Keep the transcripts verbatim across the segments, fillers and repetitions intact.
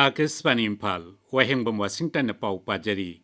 ꯑꯥꯀꯥꯁꯕꯥꯅꯤ ꯏꯝꯐꯥꯜ, ꯋꯥꯍꯦꯡꯕꯝ ꯋꯥꯁꯤꯡꯇꯟꯅ ꯄꯥꯎ ꯄꯥꯖꯔꯤ꯫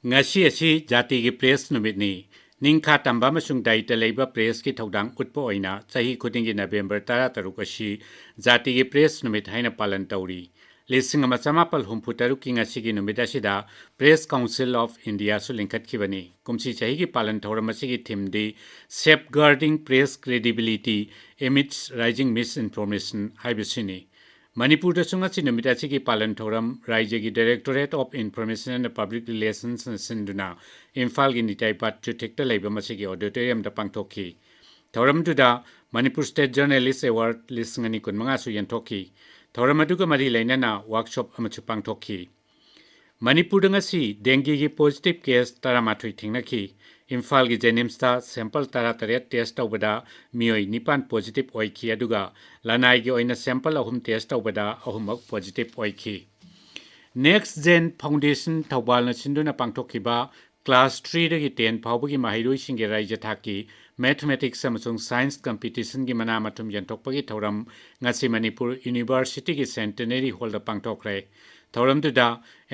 ꯉꯁꯤ ꯑꯁꯤ ꯖꯥꯇꯤꯒꯤ ꯄ꯭ꯔꯦꯁ ꯅꯨꯃꯤꯠꯅꯤ꯫ ꯅꯤꯡꯈꯥ ꯇꯝꯕ ꯑꯃꯁꯨꯡ ꯗꯥꯌꯤꯇ꯭ꯕ ꯂꯩꯕ ꯄ꯭ꯔꯦꯁꯀꯤ ꯊꯧꯗꯥꯡ ꯎꯠꯄ ꯑꯣꯏꯅ ꯆꯍꯤ ꯈꯨꯗꯤꯡꯒꯤ ꯅꯕꯦꯝꯕꯔ ꯇꯔꯥꯇꯔꯨꯛ ꯑꯁꯤ ꯖꯥꯇꯤꯒꯤ ꯄ꯭ꯔꯦꯁ ꯅꯨꯃꯤꯠ ꯍꯥꯏꯅ ꯄꯥꯂꯟ ꯇꯧꯔꯤ꯫ ꯂꯤꯁꯤꯡ ꯑꯃ ꯆꯃꯥꯄꯜ ꯍꯨꯝꯐꯨ ꯇꯔꯨꯛꯀꯤ ꯉꯁꯤꯒꯤ ꯅꯨꯃꯤꯠ ꯑꯁꯤꯗ Press Council of Indiaꯁꯨ ꯂꯤꯡꯈꯠꯈꯤꯕꯅꯤ꯫ ꯀꯨꯝꯁꯤ ꯆꯍꯤꯒꯤ ꯄꯥꯂꯟ ꯊꯧꯔꯝ ꯑꯁꯤꯒꯤ themeꯗꯤ Safeguarding Press Credibility Amidst Rising Misinformation ꯍꯥꯏꯕꯁꯤꯅꯤ꯫ ꯃꯅꯤꯄꯨꯔꯗꯁꯨ ꯉꯁꯤ ꯅꯨꯃꯤꯠ ꯑꯁꯤꯒꯤ ꯄꯥꯂꯟ ꯊꯧꯔꯝ ꯔꯥꯏꯖ꯭ꯌꯒꯤ Directorate of Information and Public Relationsꯅ ꯁꯤꯟꯗꯨꯅ ꯏꯝꯐꯥꯜꯒꯤ ꯅꯤꯇꯥꯏ ꯕꯥꯠ ꯆꯨꯊꯦꯛꯇ ꯂꯩꯕ ꯃꯁꯤꯒꯤ auditoriumꯗ ꯄꯥꯡꯊꯣꯛꯈꯤ꯫ ꯊꯧꯔꯝꯗꯨꯗ Manipur State Journalist Award ꯂꯤꯁꯤꯡ ꯑꯅꯤ ꯀꯨꯟꯃꯉꯥꯁꯨ ꯌꯦꯟꯊꯣꯛꯈꯤ꯫ ꯊꯧꯔꯝ ꯑꯗꯨꯒ ꯃꯔꯤ ꯂꯩꯅꯅ workshop ꯑꯃꯁꯨ ꯄꯥꯡꯊꯣꯛꯈꯤ꯫ ꯃꯅꯤꯄꯨꯔꯗ ꯉꯁꯤ dengueꯒꯤ positive case ꯇꯔꯥꯃꯥꯊꯣꯏ ꯊꯦꯡꯅꯈꯤ꯫ ꯏꯝꯐꯥꯜꯒꯤ JNIMSꯇ sample ꯇꯔꯥꯇꯔꯦꯠ test ꯇꯧꯕꯗ ꯃꯤꯑꯣꯏ ꯅꯤꯄꯥꯟ positive ꯑꯣꯏꯈꯤ, ꯑꯗꯨꯒ ꯂꯅꯥꯏꯒꯤ ꯑꯣꯏꯅ sample ꯑꯍꯨꯝ test ꯇꯧꯕꯗ ꯑꯍꯨꯝꯃꯛ positive ꯑꯣꯏꯈꯤ꯫ Next Gen Foundation ꯊꯧꯕꯥꯜꯅ ꯁꯤꯟꯗꯨꯅ ꯄꯥꯡꯊꯣꯛꯈꯤꯕ class threeꯗꯒꯤ ten ꯐꯥꯎꯕꯒꯤ ꯃꯍꯩꯔꯣꯏꯁꯤꯡꯒꯤ ꯔꯥꯏꯖ꯭ꯌ ꯊꯥꯛꯀꯤ mathematics ꯑꯃꯁꯨꯡ science competitionꯒꯤ ꯃꯅꯥ ꯃꯊꯨꯝ ꯌꯦꯟꯊꯣꯛꯄꯒꯤ ꯊꯧꯔꯝ ꯉꯁꯤ ꯃꯅꯤꯄꯨꯔ Universityꯒꯤ Centenary Hallꯗ ꯄꯥꯡꯊꯣꯛꯈ꯭ꯔꯦ꯫ ꯊꯧꯔꯝꯗꯨꯗ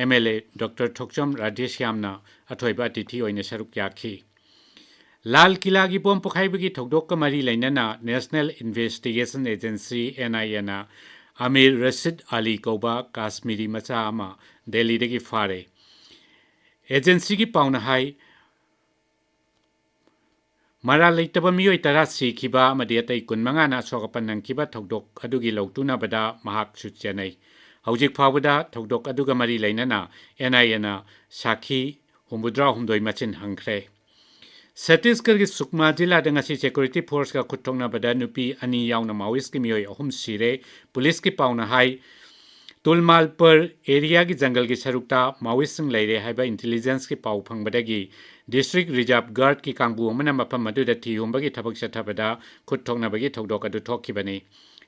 MLA Doctor ꯊꯣꯛꯆꯣꯝ ꯔꯥꯙꯦꯁ꯭ꯌꯥꯝꯅ ꯑꯊꯣꯏꯕ ꯑꯇꯤꯊꯤ ꯑꯣꯏꯅ ꯁꯔꯨꯛ ꯌꯥꯈꯤ꯫ ꯂꯥꯜ ꯀꯤꯂꯥꯒꯤ ꯕꯣꯝ ꯄꯣꯈꯥꯏꯕꯒꯤ ꯊꯧꯗꯣꯛꯀ ꯃꯔꯤ ꯂꯩꯅꯅ National Investigation Agency, NIAꯅ ꯑꯃꯤꯔ ꯔꯁꯤꯗ ꯑꯂꯤ ꯀꯧꯕ ꯀꯥꯁꯃꯤꯔꯤ ꯃꯆꯥ ꯑꯃ ꯗꯦꯜꯂꯤꯗꯒꯤ ꯐꯥꯔꯦ꯫ Agencyꯒꯤ ꯄꯥꯎꯅ ꯍꯥꯏ, ꯃꯔꯥꯜ ꯂꯩꯇꯕ ꯃꯤꯑꯣꯏ ꯇꯔꯥ ꯁꯤꯈꯤꯕ ꯑꯃꯗꯤ ꯑꯇꯩ ꯀꯨꯟꯃꯉꯥꯅ ꯑꯁꯣꯛ ꯑꯄꯟ ꯅꯪꯈꯤꯕ ꯊꯧꯗꯣꯛ ꯑꯗꯨꯒꯤ ꯂꯧꯇꯨꯅꯕꯗ ꯃꯍꯥꯛꯁꯨ ꯆꯦꯟꯅꯩ꯫ ꯍꯧꯖꯤꯛ ꯐꯥꯎꯕꯗ ꯊꯧꯗꯣꯛ ꯑꯗꯨꯒ ꯃꯔꯤ ꯂꯩꯅꯅ NIAꯅ ꯁꯥꯈꯤ ꯍꯨꯝꯐꯨꯇꯔꯥꯍꯨꯝꯗꯣꯏ ꯃꯁꯤꯡ ꯍꯪꯈ꯭ꯔꯦ꯫ ꯁꯠꯇꯤꯁꯒꯔꯒꯤ ꯁꯨꯛꯃꯥ ꯖꯤꯂꯥꯗ ꯉꯁꯤ security forceꯀ ꯈꯨꯠ ꯊꯣꯛꯅꯕꯗ ꯅꯨꯄꯤ ꯑꯅꯤ ꯌꯥꯎꯅ Maoistꯀꯤ ꯃꯤꯑꯣꯏ ꯑꯍꯨꯝ ꯁꯤꯔꯦ꯫ ꯄꯨꯂꯤꯁꯀꯤ ꯄꯥꯎꯅ ꯍꯥꯏ, ꯇꯨꯜꯃꯥꯜꯄꯔ areaꯒꯤ ꯖꯪꯒꯜꯒꯤ ꯁꯔꯨꯛꯇ Maoistꯁꯤꯡ ꯂꯩꯔꯦ ꯍꯥꯏꯕ intelligenceꯀꯤ ꯄꯥꯎ ꯐꯪꯕꯗꯒꯤ District Reserve Guardꯀꯤ ꯀꯥꯡꯕꯨ ꯑꯃꯅ ꯃꯐꯝ ꯑꯗꯨꯗ ꯊꯤ ꯍꯨꯝꯕꯒꯤ ꯊꯕꯛ ꯆꯠꯊꯕꯗ ꯈꯨꯠ ꯊꯣꯛꯅꯕꯒꯤ ꯊꯧꯗꯣꯛ ꯑꯗꯨ ꯊꯣꯛꯈꯤꯕꯅꯤ꯫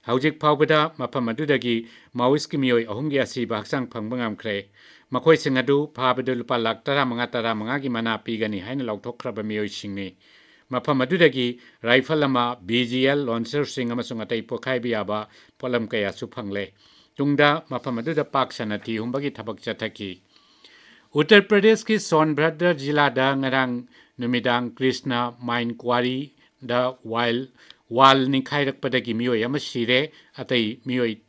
ꯍꯧꯖꯤꯛ ꯐꯥꯎꯕꯗ ꯃꯐꯝ ꯑꯗꯨꯗꯒꯤ Maoistꯀꯤ ꯃꯤꯑꯣꯏ ꯑꯍꯨꯝꯒꯤ ꯑꯁꯤꯕ ꯍꯛꯆꯥꯡ ꯐꯪꯕ ꯉꯝꯈ꯭ꯔꯦ꯫ ꯃꯈꯣꯏꯁꯤꯡ ꯑꯗꯨ ꯐꯥꯕꯗ ꯂꯨꯄꯥ ꯂꯥꯈ ꯇꯔꯥꯃꯉꯥ, ꯇꯔꯥꯃꯉꯥꯒꯤ ꯃꯅꯥ ꯄꯤꯒꯅꯤ ꯍꯥꯏꯅ ꯂꯥꯎꯊꯣꯛꯈ꯭ꯔꯕ ꯃꯤꯑꯣꯏꯁꯤꯡꯅꯤ꯫ ꯃꯐꯝ ꯑꯗꯨꯗꯒꯤ rifle ꯑꯃ, B G L launcherꯁꯤꯡ ꯑꯃꯁꯨꯡ ꯑꯇꯩ ꯄꯣꯈꯥꯏꯕ ꯌꯥꯕ ꯄꯣꯠꯂꯝ ꯀꯌꯥꯁꯨ ꯐꯪꯂꯦ꯫ ꯇꯨꯡꯗ ꯃꯐꯝ ꯑꯗꯨꯗ ꯄꯥꯛ ꯁꯟꯅ ꯊꯤ ꯍꯨꯝꯕꯒꯤ ꯊꯕꯛ ꯆꯠꯊꯈꯤ꯫ ꯎꯠꯇꯔ ꯄ꯭ꯔꯗꯦꯁꯀꯤ ꯁꯣꯟꯚꯗ꯭ꯔ ꯖꯤꯂꯥꯗ ꯉꯔꯥꯡ ꯅꯨꯃꯤꯗꯥꯡ ꯀ꯭ꯔꯤꯁꯅ mine quarryꯗ wall, wall ꯅꯤꯡꯈꯥꯏꯔꯛꯄꯗꯒꯤ ꯃꯤꯑꯣꯏ ꯑꯃ ꯁꯤꯔꯦ, ꯑꯇꯩ ꯃꯤꯑꯣꯏ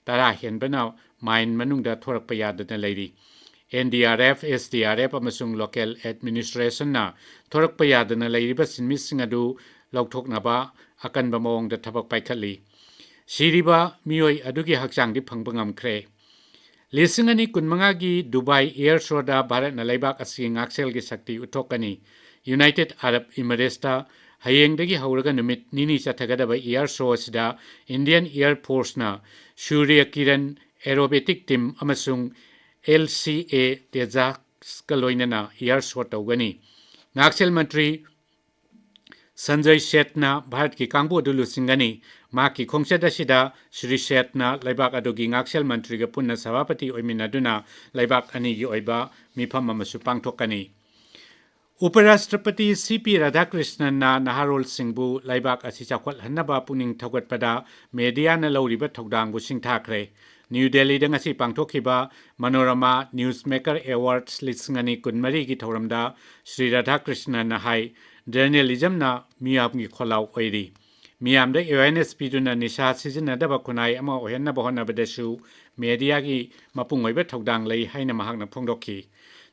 ꯇꯔꯥ ꯍꯦꯟꯕꯅ mine ꯃꯅꯨꯡꯗ ꯊꯣꯔꯛꯄ ꯌꯥꯗꯅ ꯂꯩꯔꯤ꯫ N D R F, S D R F ꯑꯃꯁꯨꯡ local administrationꯅ ꯊꯣꯔꯛꯄ ꯌꯥꯗꯅ ꯂꯩꯔꯤꯕ ꯁꯤꯟꯃꯤꯁꯤꯡ ꯑꯗꯨ ꯂꯧꯊꯣꯛꯅꯕ ꯑꯀꯟꯕ ꯃꯑꯣꯡꯗ ꯊꯕꯛ ꯄꯥꯏꯈꯠꯂꯤ꯫ ꯁꯤꯔꯤꯕ ꯃꯤꯑꯣꯏ ꯑꯗꯨꯒꯤ ꯍꯛꯆꯥꯡꯗꯤ ꯐꯪꯕ ꯉꯝꯈ꯭ꯔꯦ꯫ ꯂꯤꯁꯤꯡ ꯑꯅꯤ ꯀꯨꯟꯃꯉꯥꯒꯤ Dubai Air Showꯗ ꯚꯥꯔꯠꯅ ꯂꯩꯕꯥꯛ ꯑꯁꯤꯒꯤ ꯉꯥꯛꯁꯦꯜꯒꯤ ꯁꯛꯇꯤ ꯎꯠꯊꯣꯛꯀꯅꯤ꯫ United Arab Emiratesꯇ ꯍꯌꯦꯡꯗꯒꯤ ꯍꯧꯔꯒ ꯅꯨꯃꯤꯠ ꯅꯤꯅꯤ ꯆꯠꯊꯒꯗꯕ Air Show ꯑꯁꯤꯗ Indian Air Forceꯅ Surya Kiran Aerobatic Team ꯑꯃꯁꯨꯡ L C A Tejaska ꯂꯣꯏꯅꯅ Air Show ꯇꯧꯒꯅꯤ꯫ ꯉꯥꯛꯁꯦꯜ ꯃꯟꯇ꯭ꯔꯤ ꯁꯟꯖꯌ ꯁꯦꯊꯅ ꯚꯥꯔꯠꯀꯤ ꯀꯥꯡꯕꯨ ꯑꯗꯨ ꯂꯨꯆꯤꯡꯒꯅꯤ꯫ ꯃꯍꯥꯛꯀꯤ ꯈꯣꯡꯆꯠ ꯑꯁꯤꯗ ꯁ꯭ꯔꯤ ꯁꯦꯊꯅ ꯂꯩꯕꯥꯛ ꯑꯗꯨꯒꯤ ꯉꯥꯛꯁꯦꯜ ꯃꯟꯇ꯭ꯔꯤꯒ ꯄꯨꯟꯅ ꯁꯚꯥꯄꯇꯤ ꯑꯣꯏꯃꯤꯟꯅꯗꯨꯅ ꯂꯩꯕꯥꯛ ꯑꯅꯤꯒꯤ ꯑꯣꯏꯕ ꯃꯤꯐꯝ ꯑꯃꯁꯨ ꯄꯥꯡꯊꯣꯛꯀꯅꯤ꯫ ꯎꯄꯔꯥꯁꯇ꯭ꯔꯄꯇꯤ ꯁꯤ ꯄꯤ ꯔꯥꯙꯥꯀ꯭ꯔꯤꯁꯅꯟꯅ ꯅꯍꯥꯔꯣꯜꯁꯤꯡꯕꯨ ꯂꯩꯕꯥꯛ ꯑꯁꯤ ꯆꯥꯎꯈꯠꯍꯟꯅꯕ ꯄꯨꯛꯅꯤꯡ ꯊꯧꯒꯠꯄꯗ ꯃꯦꯗꯤꯌꯥꯅ ꯂꯧꯔꯤꯕ ꯊꯧꯗꯥꯡꯕꯨ ꯁꯤꯡꯊꯥꯈ꯭ꯔꯦ꯫ ꯅ꯭ꯌꯨ ꯗꯦꯜꯂꯤꯗ ꯉꯁꯤ ꯄꯥꯡꯊꯣꯛꯈꯤꯕ ꯃꯅꯣꯔꯃꯥ Newsmaker Awards ꯂꯤꯁꯤꯡ ꯑꯅꯤ ꯀꯨꯟꯃꯔꯤꯒꯤ ꯊꯧꯔꯝꯗ ꯁ꯭ꯔꯤ ꯔꯥꯙꯥꯀ꯭ꯔꯤꯁꯅꯟꯅ ꯍꯥꯏ, journalismꯅ ꯃꯤꯌꯥꯝꯒꯤ ꯈꯣꯜꯂꯥꯎ ꯑꯣꯏꯔꯤ꯫ ꯃꯤꯌꯥꯝꯗ awareness ꯄꯤꯗꯨꯅ ꯅꯤꯁꯥ ꯁꯤꯖꯤꯟꯅꯗꯕ ꯈꯨꯟꯅꯥꯏ ꯑꯃ ꯑꯣꯏꯍꯟꯅꯕ ꯍꯣꯠꯅꯕꯗꯁꯨ ꯃꯦꯗꯤꯌꯥꯒꯤ ꯃꯄꯨꯡ ꯑꯣꯏꯕ ꯊꯧꯗꯥꯡ ꯂꯩ ꯍꯥꯏꯅ ꯃꯍꯥꯛꯅ ꯐꯣꯡꯗꯣꯛꯈꯤ꯫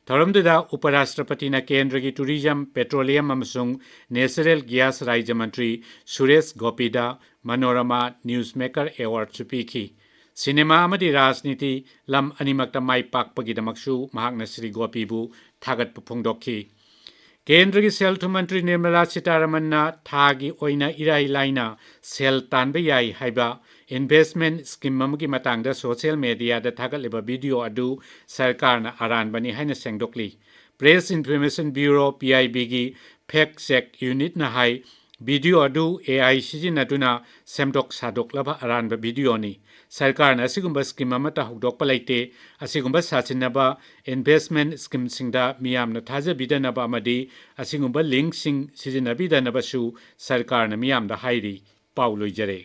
ꯊꯧꯔꯝꯗꯨꯗ ꯎꯄꯔꯥꯁꯇ꯭ꯔꯄꯇꯤꯅ ꯀꯦꯟꯗ꯭ꯔꯒꯤ tourism, petroleum ꯑꯃꯁꯨꯡ natural gas ꯔꯥꯖ꯭ꯌ ꯃꯟꯇ꯭ꯔꯤ ꯁꯨꯔꯦꯁ ꯒꯣꯄꯤꯗ ꯃꯅꯣꯔꯃꯥ Newsmaker Awardꯁꯨ ꯄꯤꯈꯤ꯫ ꯁꯤꯅꯦꯃꯥ ꯑꯃꯗꯤ ꯔꯥꯖꯅꯤꯇꯤ ꯂꯝ ꯑꯅꯤꯃꯛꯇ ꯃꯥꯏ ꯄꯥꯛꯄꯒꯤꯗꯃꯛꯁꯨ ꯃꯍꯥꯛꯅ ꯁ꯭ꯔꯤ ꯒꯣꯄꯤꯕꯨ ꯊꯥꯒꯠꯄ ꯐꯣꯡꯗꯣꯛꯈꯤ꯫ ꯀꯦꯟꯗ꯭ꯔꯒꯤ ꯁꯦꯜ ꯊꯨꯝ ꯃꯟꯇ꯭ꯔꯤ ꯅꯤꯔꯃꯂꯥ ꯁꯤꯇꯥꯔꯥꯃꯟꯅ ꯊꯥꯒꯤ ꯑꯣꯏꯅ ꯏꯔꯥꯏ ꯂꯥꯏꯅ ꯁꯦꯜ ꯇꯥꯟꯕ ꯌꯥꯏ ꯍꯥꯏꯕ investment scheme ꯑꯃꯒꯤ ꯃꯇꯥꯡꯗ social mediaꯗ ꯊꯥꯒꯠꯂꯤꯕ video ꯑꯗꯨ ꯁꯔꯀꯥꯔꯅ ꯑꯔꯥꯟꯕꯅꯤ ꯍꯥꯏꯅ ꯁꯦꯡꯗꯣꯛꯂꯤ꯫ Press Information Bureau, P I Bꯒꯤ fact check unitꯅ ꯍꯥꯏ, ꯚꯤꯗꯤꯑꯣ ꯑꯗꯨ ꯑꯦ ꯑꯥꯏ ꯁꯤꯖꯤꯟꯅꯗꯨꯅ ꯁꯦꯝꯗꯣꯛ ꯁꯥꯗꯣꯛꯂꯕ ꯑꯔꯥꯟꯕ ꯚꯤꯗꯤꯑꯣꯅꯤ꯫ ꯁꯔꯀꯥꯔꯅ ꯑꯁꯤꯒꯨꯝꯕ ꯁ꯭ꯀꯤꯝ ꯑꯃꯠꯇ ꯍꯧꯗꯣꯛꯄ ꯂꯩꯇꯦ꯫ ꯑꯁꯤꯒꯨꯝꯕ ꯁꯥꯁꯤꯟꯅꯕ ꯏꯟꯚꯦꯁ꯭ꯠꯃꯦꯟꯠ ꯁ꯭ꯀꯤꯝꯁꯤꯡꯗ ꯃꯤꯌꯥꯝꯅ ꯊꯥꯖꯕꯤꯗꯅꯕ ꯑꯃꯗꯤ ꯑꯁꯤꯒꯨꯝꯕ ꯂꯤꯡꯛꯁꯤꯡ ꯁꯤꯖꯤꯟꯅꯕꯤꯗꯅꯕꯁꯨ ꯁꯔꯀꯥꯔꯅ ꯃꯤꯌꯥꯝꯗ ꯍꯥꯏꯔꯤ꯫ ꯄꯥꯎ ꯂꯣꯏꯖꯔꯦ꯫